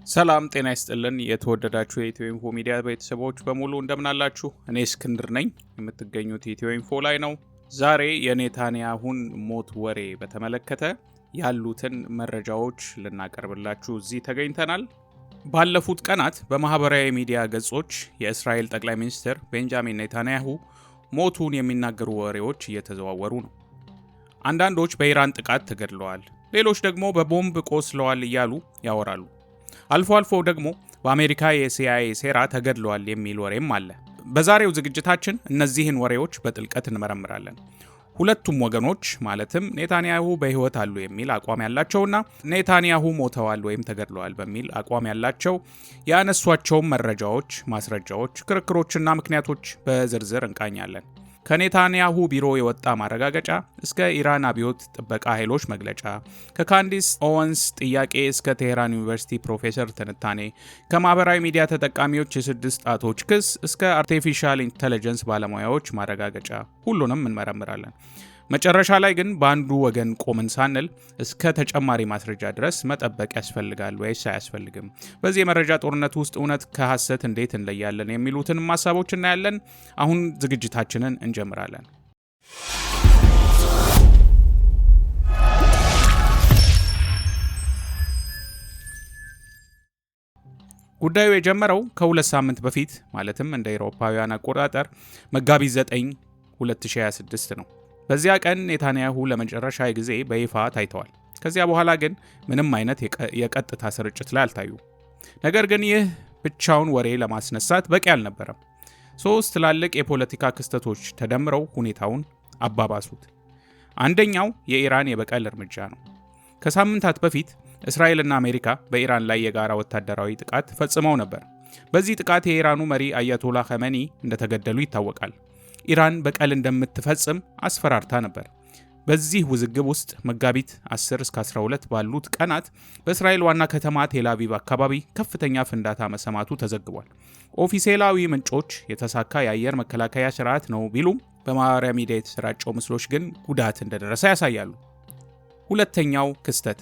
ሰላም ጤና ይስጥልን። የተወደዳችሁ የኢትዮ ኢንፎ ሚዲያ ቤተሰቦች በሙሉ እንደምናላችሁ። እኔ እስክንድር ነኝ። የምትገኙት ኢትዮ ኢንፎ ላይ ነው። ዛሬ የኔታንያሁን ሞት ወሬ በተመለከተ ያሉትን መረጃዎች ልናቀርብላችሁ እዚህ ተገኝተናል። ባለፉት ቀናት በማህበራዊ ሚዲያ ገጾች የእስራኤል ጠቅላይ ሚኒስትር ቤንጃሚን ኔታንያሁ ሞቱን የሚናገሩ ወሬዎች እየተዘዋወሩ ነው። አንዳንዶች በኢራን ጥቃት ተገድለዋል፣ ሌሎች ደግሞ በቦምብ ቆስለዋል እያሉ ያወራሉ። አልፎ አልፎ ደግሞ በአሜሪካ የሲአይኤ ሴራ ተገድለዋል የሚል ወሬም አለ። በዛሬው ዝግጅታችን እነዚህን ወሬዎች በጥልቀት እንመረምራለን። ሁለቱም ወገኖች፣ ማለትም ኔታንያሁ በሕይወት አሉ የሚል አቋም ያላቸውና ኔታንያሁ ሞተዋል ወይም ተገድለዋል በሚል አቋም ያላቸው፣ ያነሷቸውን መረጃዎች፣ ማስረጃዎች፣ ክርክሮችና ምክንያቶች በዝርዝር እንቃኛለን። ከኔታንያሁ ቢሮ የወጣ ማረጋገጫ እስከ ኢራን አብዮት ጥበቃ ኃይሎች መግለጫ፣ ከካንዲስ ኦወንስ ጥያቄ እስከ ቴሄራን ዩኒቨርሲቲ ፕሮፌሰር ትንታኔ፣ ከማህበራዊ ሚዲያ ተጠቃሚዎች የስድስት ጣቶች ክስ እስከ artificial intelligence ባለሙያዎች ማረጋገጫ ሁሉንም እንመረምራለን። መጨረሻ ላይ ግን በአንዱ ወገን ቆምን ሳንል እስከ ተጨማሪ ማስረጃ ድረስ መጠበቅ ያስፈልጋል ወይስ አያስፈልግም? በዚህ የመረጃ ጦርነት ውስጥ እውነት ከሐሰት እንዴት እንለያለን? የሚሉትን ሀሳቦች እናያለን። አሁን ዝግጅታችንን እንጀምራለን። ጉዳዩ የጀመረው ከ2 ሳምንት በፊት፣ ማለትም እንደ አውሮፓውያን አቆጣጠር መጋቢት 9 2026 ነው። በዚያ ቀን ኔታንያሁ ለመጨረሻ ጊዜ በይፋ ታይተዋል። ከዚያ በኋላ ግን ምንም አይነት የቀጥታ ስርጭት ላይ አልታዩም። ነገር ግን ይህ ብቻውን ወሬ ለማስነሳት በቂ አልነበረም። ሶስት ትላልቅ የፖለቲካ ክስተቶች ተደምረው ሁኔታውን አባባሱት። አንደኛው የኢራን የበቀል እርምጃ ነው። ከሳምንታት በፊት እስራኤልና አሜሪካ በኢራን ላይ የጋራ ወታደራዊ ጥቃት ፈጽመው ነበር። በዚህ ጥቃት የኢራኑ መሪ አያቶላ ኸመኒ እንደተገደሉ ይታወቃል። ኢራን በቀል እንደምትፈጽም አስፈራርታ ነበር። በዚህ ውዝግብ ውስጥ መጋቢት 10 እስከ 12 ባሉት ቀናት በእስራኤል ዋና ከተማ ቴል አቪቭ አካባቢ ከፍተኛ ፍንዳታ መሰማቱ ተዘግቧል። ኦፊሴላዊ ምንጮች የተሳካ የአየር መከላከያ ስርዓት ነው ቢሉም፣ በማህበራዊ ሚዲያ የተሰራጨው ምስሎች ግን ጉዳት እንደደረሰ ያሳያሉ። ሁለተኛው ክስተት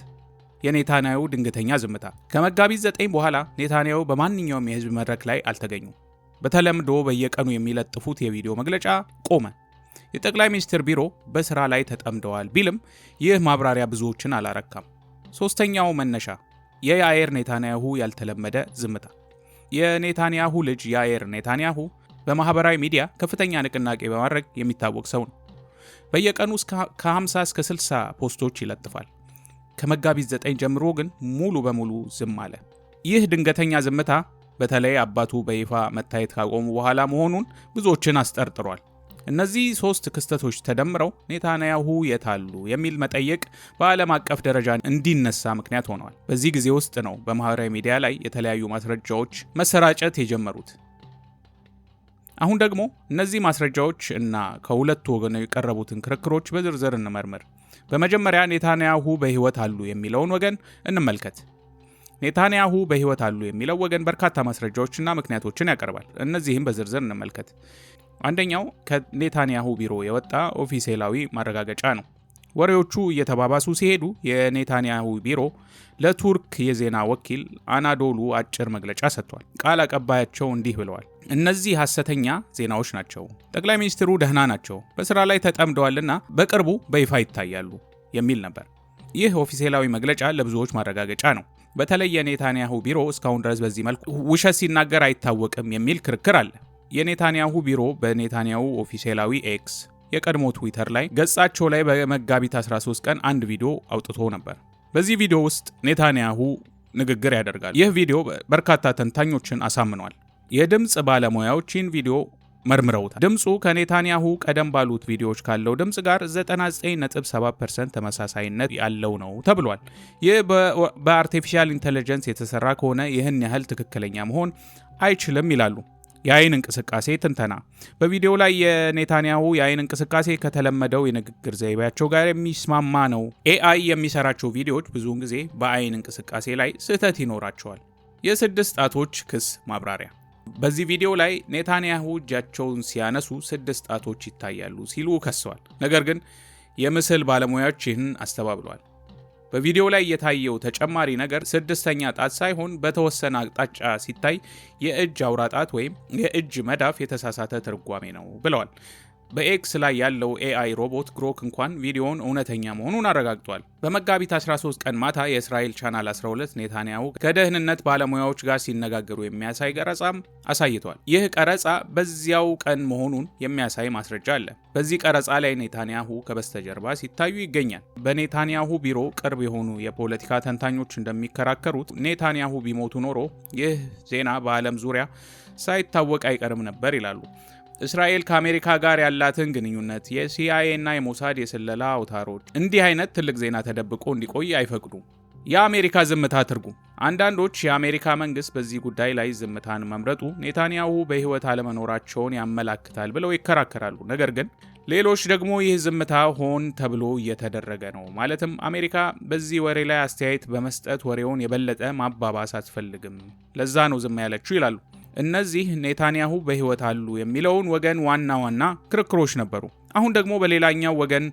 የኔታንያሁ ድንገተኛ ዝምታ። ከመጋቢት 9 በኋላ ኔታንያሁ በማንኛውም የህዝብ መድረክ ላይ አልተገኙም። በተለምዶ በየቀኑ የሚለጥፉት የቪዲዮ መግለጫ ቆመ። የጠቅላይ ሚኒስትር ቢሮ በስራ ላይ ተጠምደዋል ቢልም ይህ ማብራሪያ ብዙዎችን አላረካም። ሶስተኛው መነሻ የያኤር ኔታንያሁ ያልተለመደ ዝምታ። የኔታንያሁ ልጅ ያኤር ኔታንያሁ በማህበራዊ ሚዲያ ከፍተኛ ንቅናቄ በማድረግ የሚታወቅ ሰው ነው። በየቀኑ ከ50 እስከ 60 ፖስቶች ይለጥፋል። ከመጋቢት 9 ጀምሮ ግን ሙሉ በሙሉ ዝም አለ። ይህ ድንገተኛ ዝምታ በተለይ አባቱ በይፋ መታየት ካቆሙ በኋላ መሆኑን ብዙዎችን አስጠርጥሯል። እነዚህ ሶስት ክስተቶች ተደምረው ኔታንያሁ የታሉ የሚል መጠይቅ በዓለም አቀፍ ደረጃ እንዲነሳ ምክንያት ሆነዋል። በዚህ ጊዜ ውስጥ ነው በማህበራዊ ሚዲያ ላይ የተለያዩ ማስረጃዎች መሰራጨት የጀመሩት። አሁን ደግሞ እነዚህ ማስረጃዎች እና ከሁለቱ ወገን የቀረቡትን ክርክሮች በዝርዝር እንመርምር። በመጀመሪያ ኔታንያሁ በሕይወት አሉ የሚለውን ወገን እንመልከት። ኔታንያሁ በሕይወት አሉ የሚለው ወገን በርካታ ማስረጃዎችና ምክንያቶችን ያቀርባል። እነዚህም በዝርዝር እንመልከት። አንደኛው ከኔታንያሁ ቢሮ የወጣ ኦፊሴላዊ ማረጋገጫ ነው። ወሬዎቹ እየተባባሱ ሲሄዱ የኔታንያሁ ቢሮ ለቱርክ የዜና ወኪል አናዶሉ አጭር መግለጫ ሰጥቷል። ቃል አቀባያቸው እንዲህ ብለዋል። "እነዚህ ሐሰተኛ ዜናዎች ናቸው። ጠቅላይ ሚኒስትሩ ደህና ናቸው፣ በስራ ላይ ተጠምደዋልና በቅርቡ በይፋ ይታያሉ" የሚል ነበር። ይህ ኦፊሴላዊ መግለጫ ለብዙዎች ማረጋገጫ ነው። በተለይ የኔታንያሁ ቢሮ እስካሁን ድረስ በዚህ መልኩ ውሸት ሲናገር አይታወቅም የሚል ክርክር አለ። የኔታንያሁ ቢሮ በኔታንያሁ ኦፊሴላዊ ኤክስ፣ የቀድሞ ትዊተር ላይ ገጻቸው ላይ በመጋቢት 13 ቀን አንድ ቪዲዮ አውጥቶ ነበር። በዚህ ቪዲዮ ውስጥ ኔታንያሁ ንግግር ያደርጋል። ይህ ቪዲዮ በርካታ ተንታኞችን አሳምኗል። የድምፅ ባለሙያዎች ይህን ቪዲዮ መርምረውታል። ድምፁ ከኔታንያሁ ቀደም ባሉት ቪዲዮዎች ካለው ድምፅ ጋር 99.7% ተመሳሳይነት ያለው ነው ተብሏል። ይህ በ artificial intelligence የተሰራ ከሆነ ይህን ያህል ትክክለኛ መሆን አይችልም ይላሉ። የአይን እንቅስቃሴ ትንተና። በቪዲዮው ላይ የኔታንያሁ የአይን እንቅስቃሴ ከተለመደው የንግግር ዘይቤያቸው ጋር የሚስማማ ነው። AI የሚሰራቸው ቪዲዮዎች ብዙውን ጊዜ በአይን እንቅስቃሴ ላይ ስህተት ይኖራቸዋል። የስድስት ጣቶች ክስ ማብራሪያ። በዚህ ቪዲዮ ላይ ኔታንያሁ እጃቸውን ሲያነሱ ስድስት ጣቶች ይታያሉ ሲሉ ከሰዋል። ነገር ግን የምስል ባለሙያዎች ይህን አስተባብለዋል። በቪዲዮ ላይ የታየው ተጨማሪ ነገር ስድስተኛ ጣት ሳይሆን በተወሰነ አቅጣጫ ሲታይ የእጅ አውራ ጣት ወይም የእጅ መዳፍ የተሳሳተ ትርጓሜ ነው ብለዋል። በኤክስ ላይ ያለው AI ሮቦት ግሮክ እንኳን ቪዲዮውን እውነተኛ መሆኑን አረጋግጧል። በመጋቢት 13 ቀን ማታ የእስራኤል ቻናል 12 ኔታንያሁ ከደህንነት ባለሙያዎች ጋር ሲነጋገሩ የሚያሳይ ቀረጻም አሳይቷል። ይህ ቀረጻ በዚያው ቀን መሆኑን የሚያሳይ ማስረጃ አለ። በዚህ ቀረጻ ላይ ኔታንያሁ ከበስተጀርባ ሲታዩ ይገኛል። በኔታንያሁ ቢሮ ቅርብ የሆኑ የፖለቲካ ተንታኞች እንደሚከራከሩት ኔታንያሁ ቢሞቱ ኖሮ ይህ ዜና በዓለም ዙሪያ ሳይታወቅ አይቀርም ነበር ይላሉ። እስራኤል ከአሜሪካ ጋር ያላትን ግንኙነት፣ የሲአይኤ እና የሞሳድ የስለላ አውታሮች እንዲህ አይነት ትልቅ ዜና ተደብቆ እንዲቆይ አይፈቅዱም። የአሜሪካ ዝምታ ትርጉም። አንዳንዶች የአሜሪካ መንግስት በዚህ ጉዳይ ላይ ዝምታን መምረጡ ኔታንያሁ በሕይወት አለመኖራቸውን ያመላክታል ብለው ይከራከራሉ። ነገር ግን ሌሎች ደግሞ ይህ ዝምታ ሆን ተብሎ እየተደረገ ነው፣ ማለትም አሜሪካ በዚህ ወሬ ላይ አስተያየት በመስጠት ወሬውን የበለጠ ማባባስ አትፈልግም፣ ለዛ ነው ዝም ያለችው ይላሉ። እነዚህ ኔታንያሁ በሕይወት አሉ የሚለውን ወገን ዋና ዋና ክርክሮች ነበሩ። አሁን ደግሞ በሌላኛው ወገን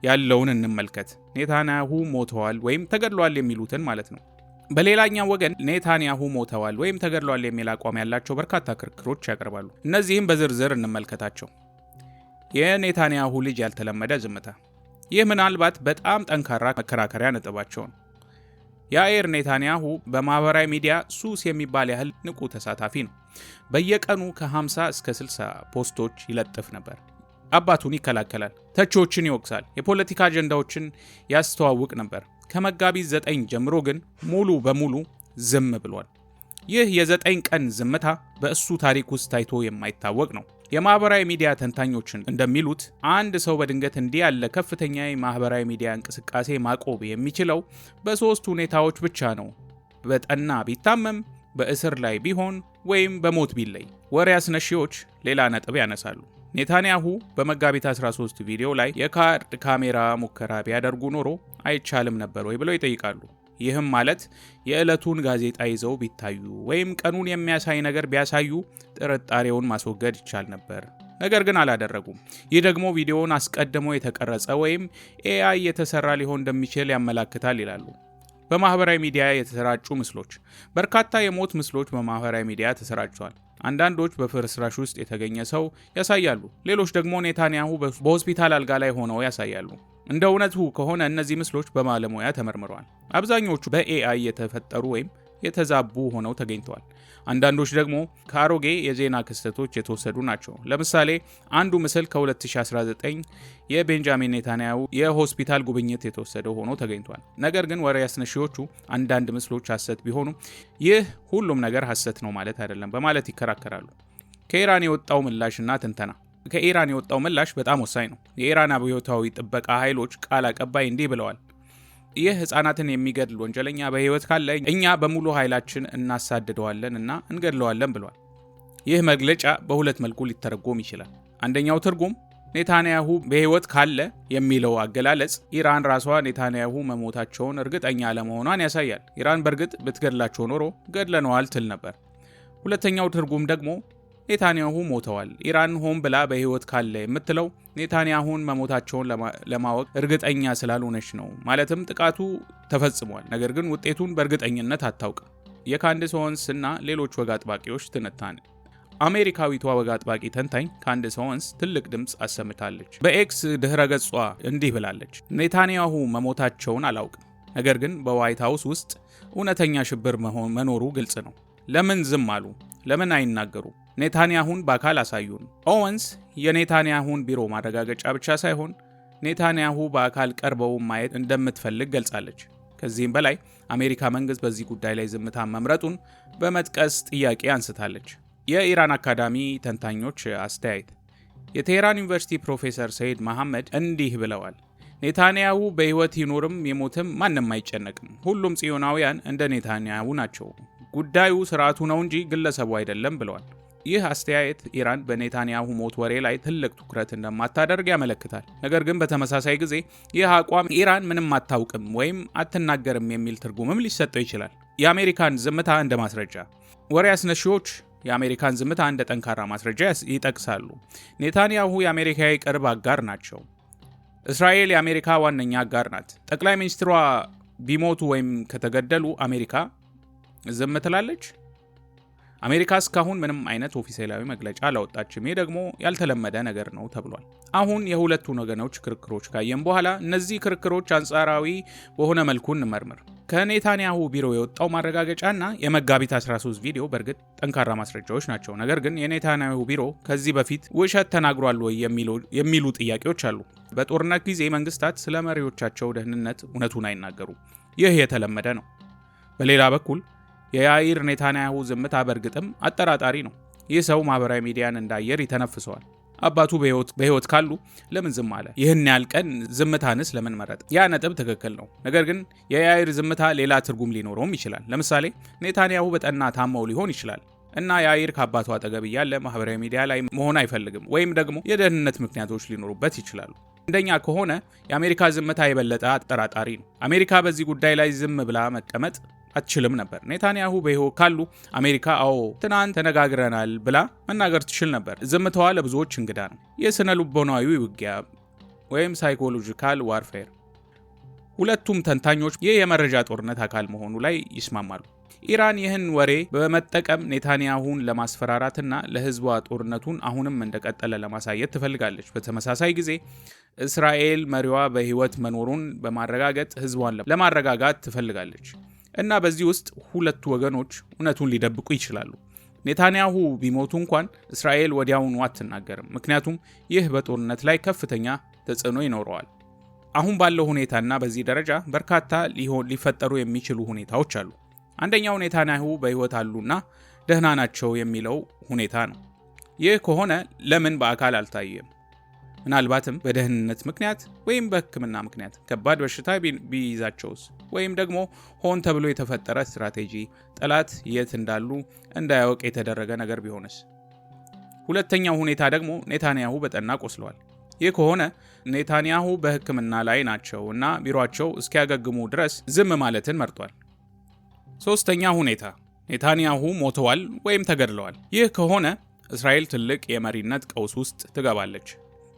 ያለውን እንመልከት። ኔታንያሁ ሞተዋል ወይም ተገድለዋል የሚሉትን ማለት ነው። በሌላኛው ወገን ኔታንያሁ ሞተዋል ወይም ተገድለዋል የሚል አቋም ያላቸው በርካታ ክርክሮች ያቀርባሉ። እነዚህም በዝርዝር እንመልከታቸው። የኔታንያሁ ልጅ ያልተለመደ ዝምታ። ይህ ምናልባት በጣም ጠንካራ መከራከሪያ ነጥባቸው ነው። ያኤር ኔታንያሁ በማህበራዊ ሚዲያ ሱስ የሚባል ያህል ንቁ ተሳታፊ ነው። በየቀኑ ከ50 እስከ 60 ፖስቶች ይለጥፍ ነበር። አባቱን ይከላከላል፣ ተቺዎችን ይወቅሳል፣ የፖለቲካ አጀንዳዎችን ያስተዋውቅ ነበር። ከመጋቢት 9 ጀምሮ ግን ሙሉ በሙሉ ዝም ብሏል። ይህ የ9 ቀን ዝምታ በእሱ ታሪክ ውስጥ ታይቶ የማይታወቅ ነው። የማህበራዊ ሚዲያ ተንታኞችን እንደሚሉት አንድ ሰው በድንገት እንዲህ ያለ ከፍተኛ የማህበራዊ ሚዲያ እንቅስቃሴ ማቆም የሚችለው በሶስት ሁኔታዎች ብቻ ነው፦ በጠና ቢታመም፣ በእስር ላይ ቢሆን ወይም በሞት ቢለይ። ወሬ አስነሺዎች ሌላ ነጥብ ያነሳሉ። ኔታንያሁ በመጋቢት 13 ቪዲዮ ላይ የካርድ ካሜራ ሙከራ ቢያደርጉ ኖሮ አይቻልም ነበር ወይ ብለው ይጠይቃሉ። ይህም ማለት የዕለቱን ጋዜጣ ይዘው ቢታዩ ወይም ቀኑን የሚያሳይ ነገር ቢያሳዩ ጥርጣሬውን ማስወገድ ይቻል ነበር። ነገር ግን አላደረጉም። ይህ ደግሞ ቪዲዮውን አስቀድሞ የተቀረጸ ወይም AI የተሰራ ሊሆን እንደሚችል ያመላክታል ይላሉ። በማህበራዊ ሚዲያ የተሰራጩ ምስሎች። በርካታ የሞት ምስሎች በማህበራዊ ሚዲያ ተሰራጭተዋል። አንዳንዶች በፍርስራሽ ውስጥ የተገኘ ሰው ያሳያሉ። ሌሎች ደግሞ ኔታንያሁ በሆስፒታል አልጋ ላይ ሆነው ያሳያሉ። እንደ እውነቱ ከሆነ እነዚህ ምስሎች በባለሙያ ተመርምረዋል። አብዛኞቹ በ AI የተፈጠሩ ወይም የተዛቡ ሆነው ተገኝተዋል። አንዳንዶች ደግሞ ከአሮጌ የዜና ክስተቶች የተወሰዱ ናቸው። ለምሳሌ አንዱ ምስል ከ2019 የቤንጃሚን ኔታንያሁ የሆስፒታል ጉብኝት የተወሰደ ሆኖ ተገኝቷል። ነገር ግን ወሬ አስነሺዎቹ አንዳንድ ምስሎች ሐሰት ቢሆኑም ይህ ሁሉም ነገር ሐሰት ነው ማለት አይደለም በማለት ይከራከራሉ። ከኢራን የወጣው ምላሽና ትንተና። ከኢራን የወጣው ምላሽ በጣም ወሳኝ ነው። የኢራን አብዮታዊ ጥበቃ ኃይሎች ቃል አቀባይ እንዲህ ብለዋል። ይህ ህፃናትን የሚገድል ወንጀለኛ በህይወት ካለ እኛ በሙሉ ኃይላችን እናሳድደዋለን እና እንገድለዋለን ብለዋል። ይህ መግለጫ በሁለት መልኩ ሊተረጎም ይችላል። አንደኛው ትርጉም ኔታንያሁ በህይወት ካለ የሚለው አገላለጽ ኢራን ራሷ ኔታንያሁ መሞታቸውን እርግጠኛ አለመሆኗን ያሳያል። ኢራን በእርግጥ ብትገድላቸው ኖሮ ገድለነዋል ትል ነበር። ሁለተኛው ትርጉም ደግሞ ኔታንያሁ ሞተዋል፣ ኢራን ሆን ብላ በህይወት ካለ የምትለው ኔታንያሁን መሞታቸውን ለማወቅ እርግጠኛ ስላልሆነች ነው። ማለትም ጥቃቱ ተፈጽሟል፣ ነገር ግን ውጤቱን በእርግጠኝነት አታውቅም። የካንዲስ ኦወንስ እና ሌሎች ወግ አጥባቂዎች ትንታኔ። አሜሪካዊቷ ወግ አጥባቂ ተንታኝ ካንዲስ ኦወንስ ትልቅ ድምፅ አሰምታለች። በኤክስ ድህረ ገጿ እንዲህ ብላለች። ኔታንያሁ መሞታቸውን አላውቅም፣ ነገር ግን በዋይት ሃውስ ውስጥ እውነተኛ ሽብር መኖሩ ግልጽ ነው። ለምን ዝም አሉ? ለምን አይናገሩ? ኔታንያሁን በአካል አሳዩን። ኦወንስ የኔታንያሁን ቢሮ ማረጋገጫ ብቻ ሳይሆን ኔታንያሁ በአካል ቀርበው ማየት እንደምትፈልግ ገልጻለች። ከዚህም በላይ አሜሪካ መንግስት በዚህ ጉዳይ ላይ ዝምታ መምረጡን በመጥቀስ ጥያቄ አንስታለች። የኢራን አካዳሚ ተንታኞች አስተያየት። የቴሄራን ዩኒቨርሲቲ ፕሮፌሰር ሰይድ መሐመድ እንዲህ ብለዋል። ኔታንያሁ በሕይወት ይኑርም ይሙትም ማንም አይጨነቅም። ሁሉም ጽዮናውያን እንደ ኔታንያሁ ናቸው። ጉዳዩ ስርዓቱ ነው እንጂ ግለሰቡ አይደለም ብለዋል። ይህ አስተያየት ኢራን በኔታንያሁ ሞት ወሬ ላይ ትልቅ ትኩረት እንደማታደርግ ያመለክታል። ነገር ግን በተመሳሳይ ጊዜ ይህ አቋም ኢራን ምንም አታውቅም ወይም አትናገርም የሚል ትርጉምም ሊሰጠው ይችላል። የአሜሪካን ዝምታ እንደ ማስረጃ። ወሬ አስነሺዎች የአሜሪካን ዝምታ እንደ ጠንካራ ማስረጃ ይጠቅሳሉ። ኔታንያሁ የአሜሪካ የቅርብ አጋር ናቸው። እስራኤል የአሜሪካ ዋነኛ አጋር ናት። ጠቅላይ ሚኒስትሯ ቢሞቱ ወይም ከተገደሉ አሜሪካ ዝም ትላለች? አሜሪካ እስካሁን ምንም አይነት ኦፊሴላዊ መግለጫ አላወጣችም። ይህ ደግሞ ያልተለመደ ነገር ነው ተብሏል። አሁን የሁለቱን ወገኖች ክርክሮች ካየን በኋላ እነዚህ ክርክሮች አንጻራዊ በሆነ መልኩ እንመርምር። ከኔታንያሁ ቢሮ የወጣው ማረጋገጫና የመጋቢት 13 ቪዲዮ በእርግጥ ጠንካራ ማስረጃዎች ናቸው። ነገር ግን የኔታንያሁ ቢሮ ከዚህ በፊት ውሸት ተናግሯል ወይ የሚሉ ጥያቄዎች አሉ። በጦርነት ጊዜ መንግስታት ስለ መሪዎቻቸው ደህንነት እውነቱን አይናገሩም። ይህ የተለመደ ነው። በሌላ በኩል የያኢር ኔታንያሁ ዝምታ በእርግጥም አጠራጣሪ ነው። ይህ ሰው ማህበራዊ ሚዲያን እንደ አየር ይተነፍሰዋል። አባቱ በሕይወት ካሉ ለምን ዝም አለ? ይህን ያህል ቀን ዝምታንስ ለምን መረጠ? ያ ነጥብ ትክክል ነው። ነገር ግን የያኢር ዝምታ ሌላ ትርጉም ሊኖረውም ይችላል። ለምሳሌ ኔታንያሁ በጠና ታመው ሊሆን ይችላል እና ያኢር ከአባቱ አጠገብ እያለ ማህበራዊ ሚዲያ ላይ መሆን አይፈልግም፣ ወይም ደግሞ የደህንነት ምክንያቶች ሊኖሩበት ይችላሉ። እንደኛ ከሆነ የአሜሪካ ዝምታ የበለጠ አጠራጣሪ ነው። አሜሪካ በዚህ ጉዳይ ላይ ዝም ብላ መቀመጥ አትችልም ነበር። ኔታንያሁ በሕይወት ካሉ አሜሪካ አዎ ትናንት ተነጋግረናል ብላ መናገር ትችል ነበር። ዝምታዋ ለብዙዎች እንግዳ ነው። የስነ ልቦናዊ ውጊያ ወይም psychological warfare። ሁለቱም ተንታኞች ይህ የመረጃ ጦርነት አካል መሆኑ ላይ ይስማማሉ። ኢራን ይህን ወሬ በመጠቀም ኔታንያሁን ለማስፈራራትና ለሕዝቧ ጦርነቱን አሁንም እንደቀጠለ ለማሳየት ትፈልጋለች። በተመሳሳይ ጊዜ እስራኤል መሪዋ በሕይወት መኖሩን በማረጋገጥ ሕዝቧን ለማረጋጋት ትፈልጋለች። እና በዚህ ውስጥ ሁለቱ ወገኖች እውነቱን ሊደብቁ ይችላሉ። ኔታንያሁ ቢሞቱ እንኳን እስራኤል ወዲያውኑ አትናገርም፣ ምክንያቱም ይህ በጦርነት ላይ ከፍተኛ ተጽዕኖ ይኖረዋል። አሁን ባለው ሁኔታና በዚህ ደረጃ በርካታ ሊፈጠሩ የሚችሉ ሁኔታዎች አሉ። አንደኛው ኔታንያሁ በሕይወት አሉና ደህና ናቸው የሚለው ሁኔታ ነው። ይህ ከሆነ ለምን በአካል አልታየም? ምናልባትም በደህንነት ምክንያት ወይም በሕክምና ምክንያት ከባድ በሽታ ቢይዛቸውስ? ወይም ደግሞ ሆን ተብሎ የተፈጠረ ስትራቴጂ፣ ጠላት የት እንዳሉ እንዳያውቅ የተደረገ ነገር ቢሆንስ? ሁለተኛው ሁኔታ ደግሞ ኔታንያሁ በጠና ቆስለዋል። ይህ ከሆነ ኔታንያሁ በሕክምና ላይ ናቸው እና ቢሮአቸው እስኪያገግሙ ድረስ ዝም ማለትን መርጧል። ሶስተኛ ሁኔታ ኔታንያሁ ሞተዋል ወይም ተገድለዋል። ይህ ከሆነ እስራኤል ትልቅ የመሪነት ቀውስ ውስጥ ትገባለች።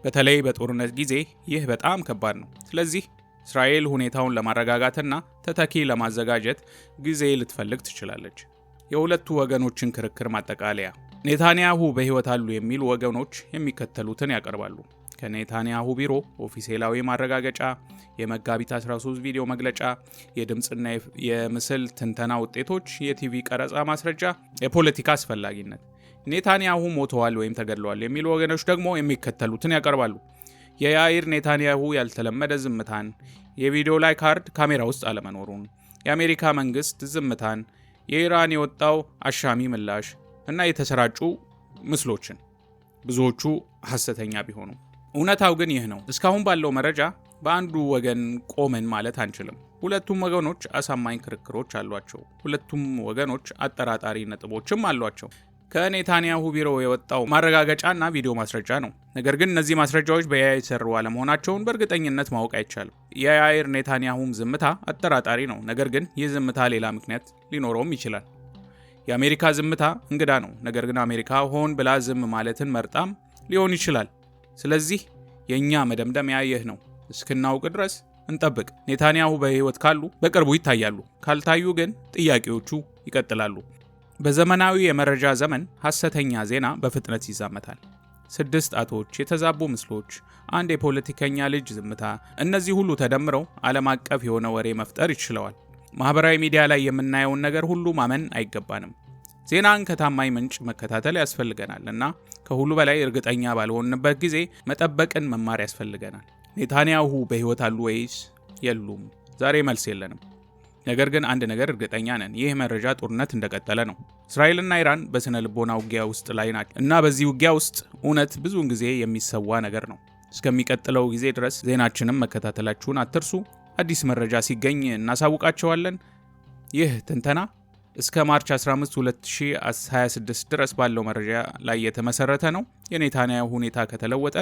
በተለይ በጦርነት ጊዜ ይህ በጣም ከባድ ነው። ስለዚህ እስራኤል ሁኔታውን ለማረጋጋትና ተተኪ ለማዘጋጀት ጊዜ ልትፈልግ ትችላለች። የሁለቱ ወገኖችን ክርክር ማጠቃለያ፣ ኔታንያሁ በሕይወት አሉ የሚሉ ወገኖች የሚከተሉትን ያቀርባሉ። ከኔታንያሁ ቢሮ ኦፊሴላዊ ማረጋገጫ፣ የመጋቢት 13 ቪዲዮ መግለጫ፣ የድምፅና የምስል ትንተና ውጤቶች፣ የቲቪ ቀረጻ ማስረጃ፣ የፖለቲካ አስፈላጊነት። ኔታንያሁ ሞተዋል ወይም ተገድለዋል የሚሉ ወገኖች ደግሞ የሚከተሉትን ያቀርባሉ። የያኢር ኔታንያሁ ያልተለመደ ዝምታን፣ የቪዲዮ ላይ ካርድ ካሜራ ውስጥ አለመኖሩን፣ የአሜሪካ መንግስት ዝምታን፣ የኢራን የወጣው አሻሚ ምላሽ እና የተሰራጩ ምስሎችን፣ ብዙዎቹ ሐሰተኛ ቢሆኑ። እውነታው ግን ይህ ነው። እስካሁን ባለው መረጃ በአንዱ ወገን ቆመን ማለት አንችልም። ሁለቱም ወገኖች አሳማኝ ክርክሮች አሏቸው። ሁለቱም ወገኖች አጠራጣሪ ነጥቦችም አሏቸው። ከኔታንያሁ ቢሮ የወጣው ማረጋገጫና ቪዲዮ ማስረጃ ነው። ነገር ግን እነዚህ ማስረጃዎች በ AI የተሰሩ አለመሆናቸውን በእርግጠኝነት ማወቅ አይቻልም። የያኢር ኔታንያሁም ዝምታ አጠራጣሪ ነው። ነገር ግን ይህ ዝምታ ሌላ ምክንያት ሊኖረውም ይችላል። የአሜሪካ ዝምታ እንግዳ ነው። ነገር ግን አሜሪካ ሆን ብላ ዝም ማለትን መርጣም ሊሆን ይችላል። ስለዚህ የእኛ መደምደሚያ ይህ ነው። እስክናውቅ ድረስ እንጠብቅ። ኔታንያሁ በሕይወት ካሉ በቅርቡ ይታያሉ። ካልታዩ ግን ጥያቄዎቹ ይቀጥላሉ። በዘመናዊ የመረጃ ዘመን ሐሰተኛ ዜና በፍጥነት ይዛመታል። 6 ጣቶች፣ የተዛቡ ምስሎች፣ አንድ የፖለቲከኛ ልጅ ዝምታ፣ እነዚህ ሁሉ ተደምረው ዓለም አቀፍ የሆነ ወሬ መፍጠር ይችለዋል። ማህበራዊ ሚዲያ ላይ የምናየውን ነገር ሁሉ ማመን አይገባንም። ዜናን ከታማኝ ምንጭ መከታተል ያስፈልገናል እና ከሁሉ በላይ እርግጠኛ ባልሆንበት ጊዜ መጠበቅን መማር ያስፈልገናል። ኔታንያሁ በሕይወት አሉ ወይስ የሉም? ዛሬ መልስ የለንም። ነገር ግን አንድ ነገር እርግጠኛ ነን። ይህ መረጃ ጦርነት እንደቀጠለ ነው። እስራኤልና ኢራን በስነ ልቦና ውጊያ ውስጥ ላይ ናቸው እና በዚህ ውጊያ ውስጥ እውነት ብዙውን ጊዜ የሚሰዋ ነገር ነው። እስከሚቀጥለው ጊዜ ድረስ ዜናችንን መከታተላችሁን አትርሱ። አዲስ መረጃ ሲገኝ እናሳውቃቸዋለን። ይህ ትንተና እስከ ማርች 15 2026 ድረስ ባለው መረጃ ላይ የተመሰረተ ነው። የኔታንያሁ ሁኔታ ከተለወጠ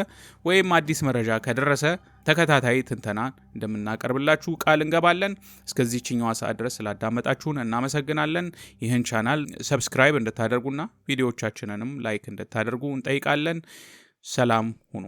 ወይም አዲስ መረጃ ከደረሰ ተከታታይ ትንተና እንደምናቀርብላችሁ ቃል እንገባለን። እስከዚህኛዋ ሰዓት ድረስ ስላዳመጣችሁን እናመሰግናለን። ይህን ቻናል subscribe እንድታደርጉና ቪዲዮዎቻችንንም like እንድታደርጉ እንጠይቃለን። ሰላም ሁኑ።